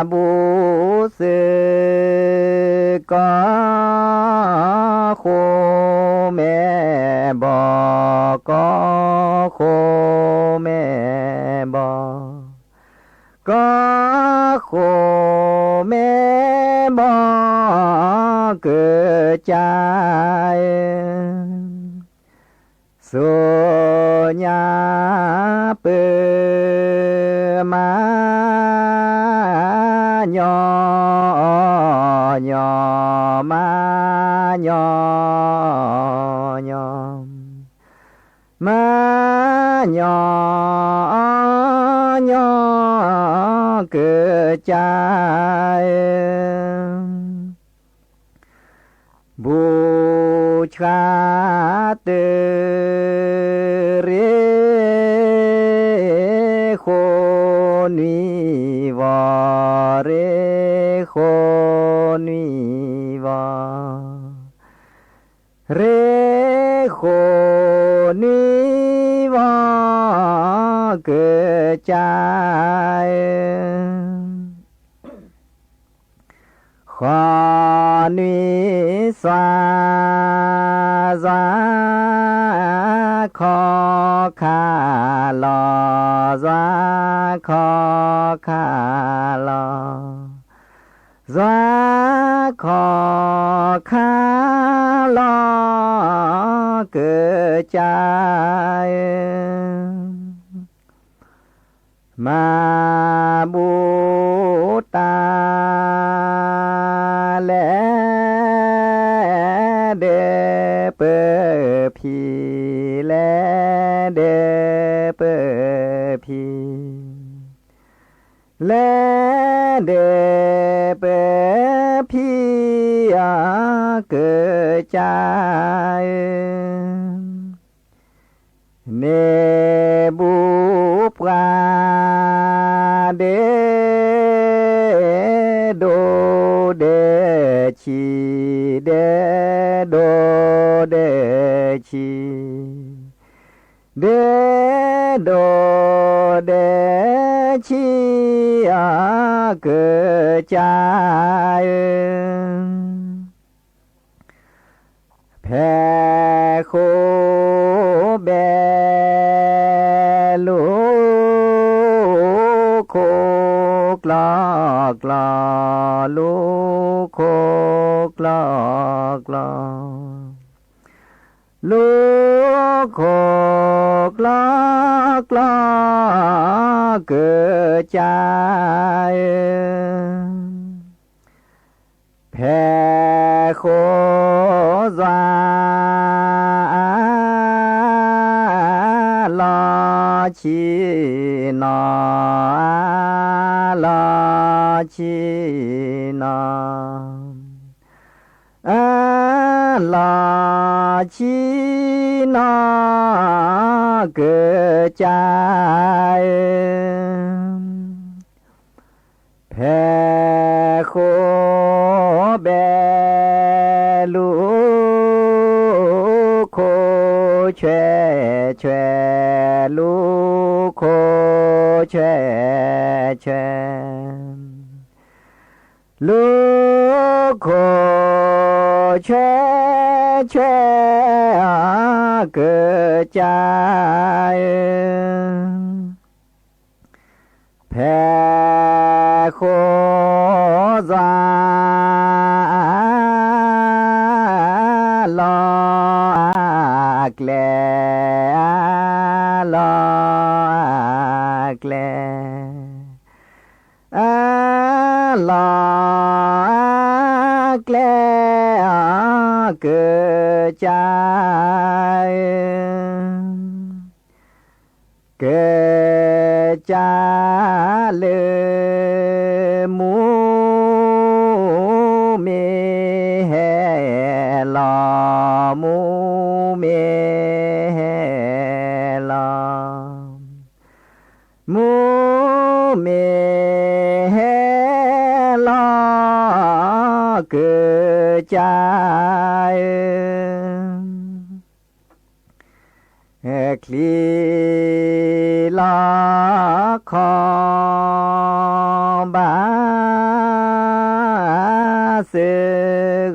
ဘူၣ်စၢၤ ကီၢ်ဃိမဲဘီ, ကီၢ်ဃိမဲဘီ, ကီၢ်ဃိမဲဘီ, ကစၢ်ဧၢ စိညါပၢၤမၤညီညီ, မၤညီညီ, မၤညီညီ, ကစၢ်ဧၢ ဘူးဆှါတရံး ရ့ဃိနွံဝီ, ရ့ဃိနွံဝီ, ရ့ဃိနွံဝီ, ကစၢ်ဧၢ ဘူး ဃီနွံစွါ, စွါခီခါလီၤ, စွါခီခါလီၤ, စွါခီခါလီၤ, ကစၢ်ဧၢ မၤဘူၣ်တၢ် လဲၤဒၢပၢဖံ, လဲၤဒၢပၢဖံ, လဲၤဒၢပၢဖံအကစၢ်ဧၢ န့ၢ်ဘူၣ်ပှၤဒဲ ဒိၣ်ဒဲဆံး, ဒဲဒိၣ်ဒဲဆံး, ဒဲဒိၣ်ဒဲဆံးအကစၢ်ဧၢ ဖဲဃိဘဲ လူၤခိၣ်ကျီကျီ, လူၤခိၣ်ကျီကျီ, လူၤခိၣ်ကျီကျီ ကစၢ်ဧၢ ဖဲဃိစွါ လီၤဆံးနီၤ, လီၤဆံးနီၤ, လီၤဆံးနီၤ ကစၢ်ဧၢ ဖဲဃိဘဲ လူၤခိၣ်ဆွဲဆွဲ, လူၤခိၣ်ဆွဲဆွဲ, လူၤခိၣ်ဆွဲဆွဲ ကစၢ်ဧၢ ဖဲဃိစွါ လီၤအကျဲ, လီၤအကျဲ, လီၤအကျဲ ကစၢ်ဧၢ ကစၢ်လၢ မူမ့ၢ်ဟဲလီၤ, မူမ့ၢ်ဟဲလီၤ, မူမ့ၢ်ဟဲလီၤ ကစၢ်ဧၢ ချံလီၤခီ ဘၣ်စၢ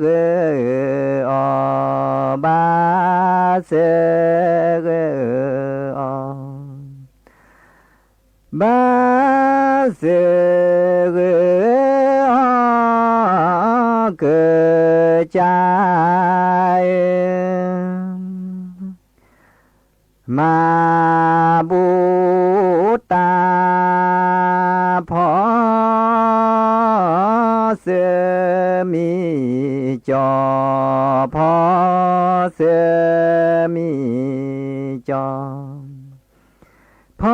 ဂ့ၤအီၤ, ဘၣ်စၢဂ့ၤအီၤ, ဘၣ်စၢဂ့ၤအီၤ ကစၢ်ဧၢ မၤဘူၣ်တၢ်ဖီစၢမံကၠီ, ဖီစၢမံကၠီ, ဖီ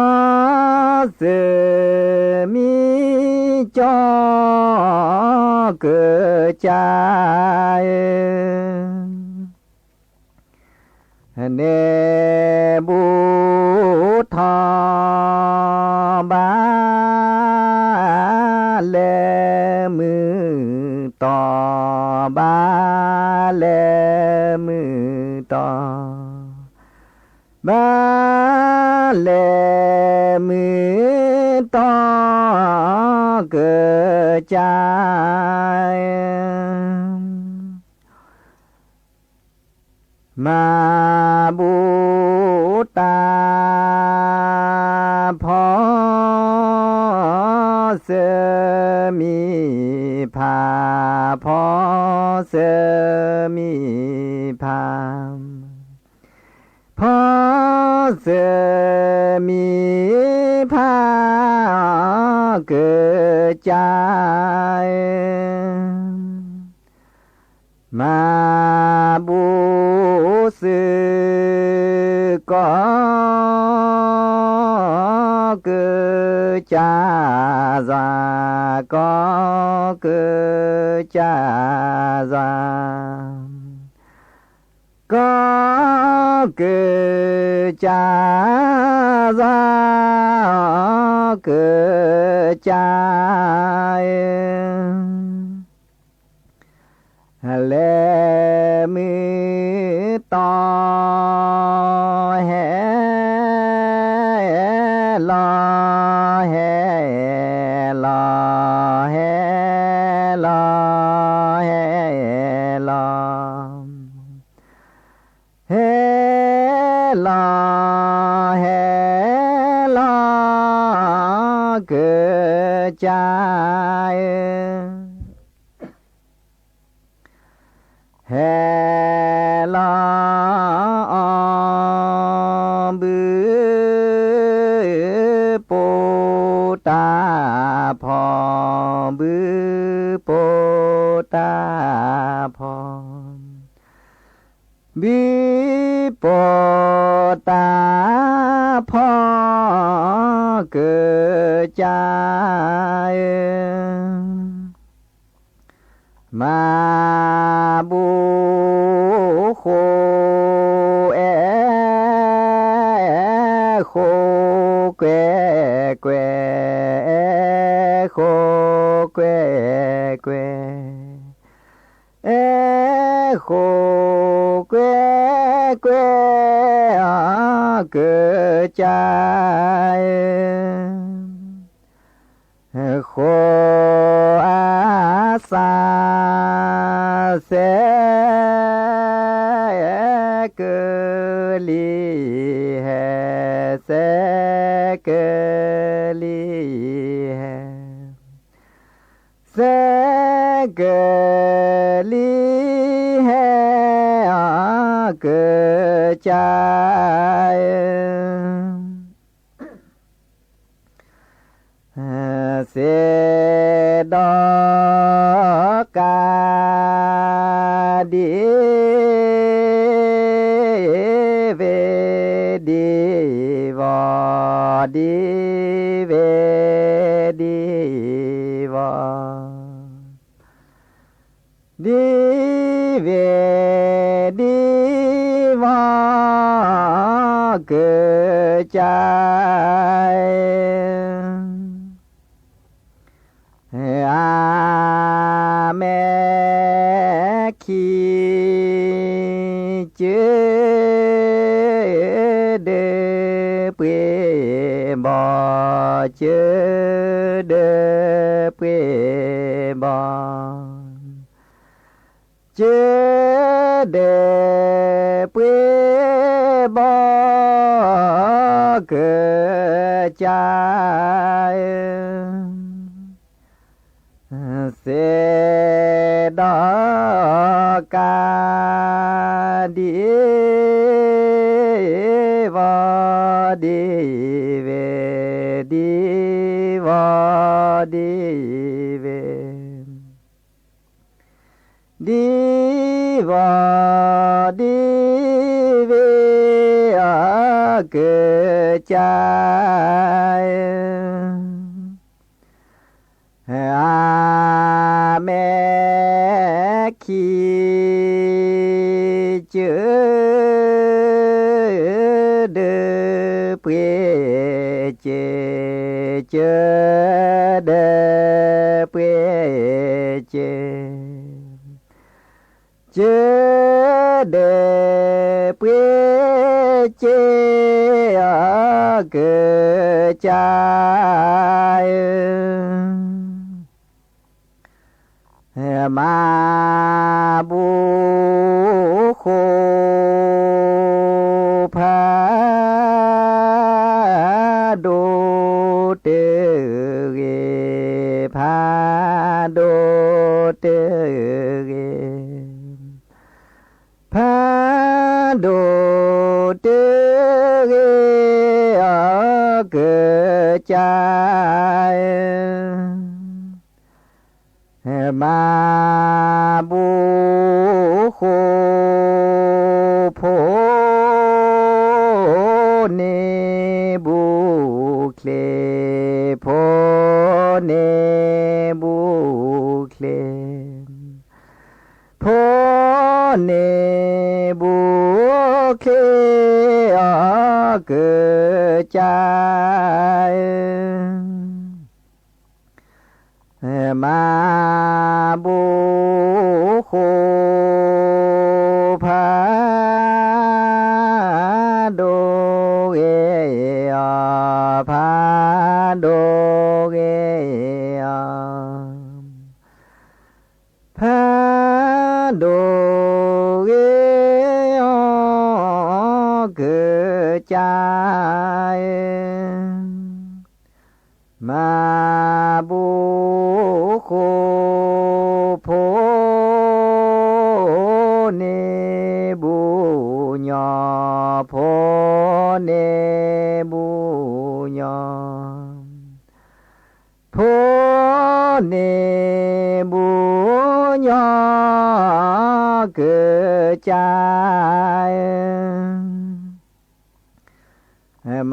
စၢမံကၠီ ကစၢ်ဧၢ န့ၢ်ဘူၣ်ထီၣ် ဘၣ်လဲၤမုၢ်တီၤ, ဘၣ်လဲၤမုၢ်တီၤ, ဘၣ်လဲၤမုၢ်တီၤ ကစၢ်ဧၢ, မၤဘူၣ်တၢ်ဖီၣ်စၢၤမံၤဖး, ဖီၣ်စၢၤ မံၤဖး, ဖီၣ်စၢၤမံၤဖး ကစၢ်ဧၢ, မၤဘူၣ်စ့ၢ်ကီး ကစၢ်ယွၤ, ကီးကစၢ်ယွၤ ကီးကစၢ်ယွၤ ကစၢ်ဧၢ, လဲၤမုၢ်တီ ဟဲလီၤ ဟဲလီၤ ဟဲလီၤ ဟဲလီၤ ဟဲလီၤ ဟဲလီၤ ကစၢ်ဧၢ, ဟဲလီၤ ဘုပိာ်တၢ်ဖီၣ်, ဘုပိာ်တၢ်ဖီၣ်, ဘုပိာ်တၢ်ဖီၣ် ကစၢ်ဧၢ, မၤဘူၣ်ဃိ အဲၣ်ဃိ ကွဲကွဲ အဲၣ်ဃိ ကွဲကွဲ အဲၣ်ဃိ ကွဲကွဲ ကစၢ်ဧၢ, ဃိအစၢ် စဲးကလံၤဟဲ စဲးကလံၤဟဲ စဲးကလံၤဟဲ ကစၢ်ဧၢ, စ့ဒီးကၤ ဒ်ဝဲ ဒ်ဝီၤ ဒ်ဝဲ ဒ်ဝီၤ ဒ်ဝဲ ဒ်ဝီၤ ကစၢ်ဧၢ, အမဲၢ်ခံ ကၢ ဒၢပှ့ၤဘီ, ကၢ ဒၢပှ့ၤဘီ ကၢ ဒၢပှ့ၤဘီ ကစၢ်ဧၢ, စ့ဒီးကၤ ဒ်ဝီၤ ဒ်ဝဲ ဒ်ဝီၤ ဒ်ဝဲ ဒ်ဝီၤ ဒ်ဝဲ ကစၢ်ဧၢ, အမဲၢ်ခံ ကၢ ဒၢပှ့ၤစ့, ကၢ ဒၢပှ့ၤစ့ ကၢ ဒၢပှ့ၤစ့ ကစၢ်ဧၢ, မၤဘူၣ်ဃိၣ် ဖးဒိၣ်တဂ့ၤ, ဖးဒိၣ်တဂ့ၤ, ဖးဒိၣ်တဂ့ၤ အကစၢ်ဧၢ. မၤဘူၣ်ဃိၣ် ဖိန့ၢ်ဘူၣ်ချ့, ဖိန့ၢ်ဘူၣ်ချ့, ဖိန့ၢ်ဘူၣ်ချ့ အကစၢ်ဧၢ. မၤဘူၣ်ဃိၣ် ဖးဒိၣ်ဂ့ၤအီၤ, ဖးဒိၣ်ဂ့ၤအီၤ, ဖးဒိၣ်ဂ့ၤအီၤ ကစၢ်ဧၢ. မၤဘူၣ်ဃိၣ် ဖိန့ၢ်ဘူၣ်ညီ, ဖိန့ၢ်ဘူၣ်ညီ, ဖိန့ၢ်ဘူၣ်ညီ ကစၢ်ဧၢ. မၤ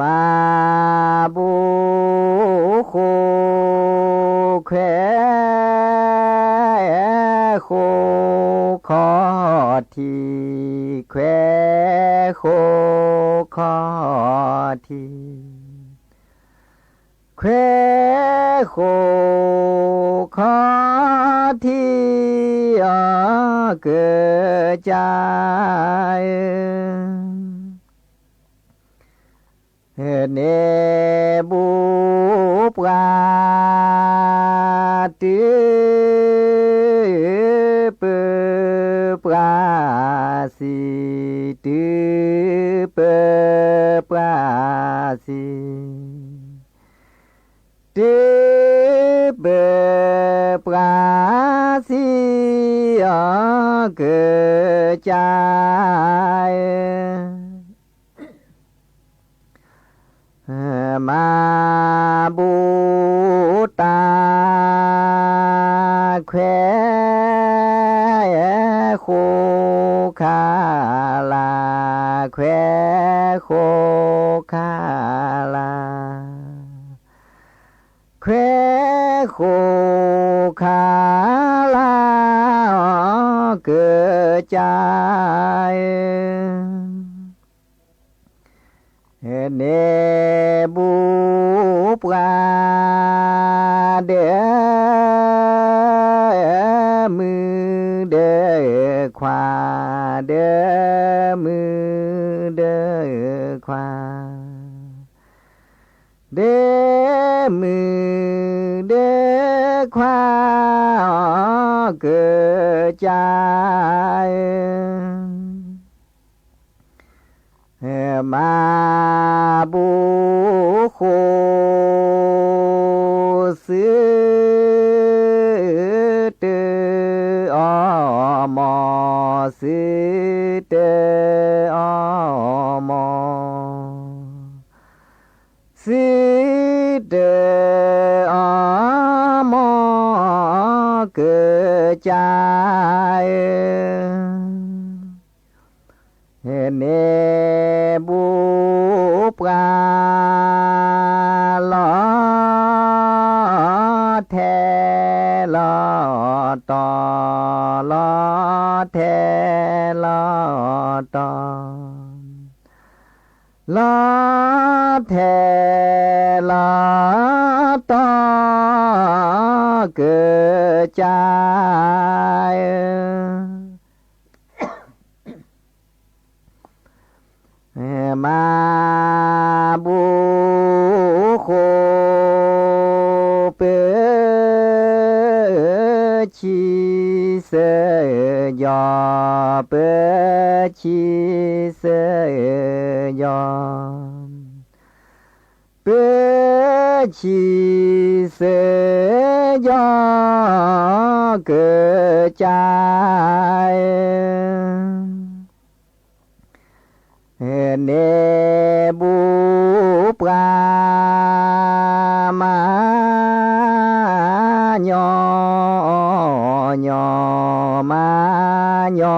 ဘူၣ်ဃိၣ် ခွဲဃိၣ်ခီၣ်ထံး, ခွဲဃိၣ်ခီၣ်ထံး, ခွဲဃိၣ်ခီၣ်ထံး အကစၢ်ဧၢ. န့ၢ်ဘူၣ်ပှၤ တုၤပၢပှၤစံး, တုၤပၢပှၤစံး, တုၤပၢပှၤစံး အကစၢ်ဧၢ. မၤဘူၣ်တၢ် ခွဲဃိၣ်ခါလၢ်, ခွဲဃိၣ်ခါလၢ်, ခွဲဃိၣ်ခါလၢ် အကစၢ်ဧၢ. န့ၢ်ဘူၣ်ပှၤ ဒီးမုၣ်ဒီးခွါ, ဒီးမုၣ်ဒီးခွါ, ဒီးမုၣ်ဒီးခွါ အကစၢ်ဧၢ. မၤဘူၣ်ဃိၣ် သုတအီမီၤ, သုတအီမီၤ, သုတအီမီၤ ကစၢ်ဧၢ. န့ၢ်ဘူၣ်ပှၤ လီၤထဲလီၤတီၤ, လီၤထဲလီၤတီၤ, လီၤထဲလီၤတီၤ ကစၢ်ဧၢ. မၤဘူၣ်ဃိၣ် ပၢဆံး ပၢဆံဆၢယီၤ, ပၢဆံဆၢယီၤ ကစၢ်ဧၢ, န့ၢ်ဘူၣ်ပှၤ မၤညီညီ မၤညီ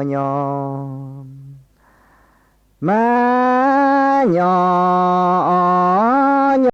ညီ မၤညီ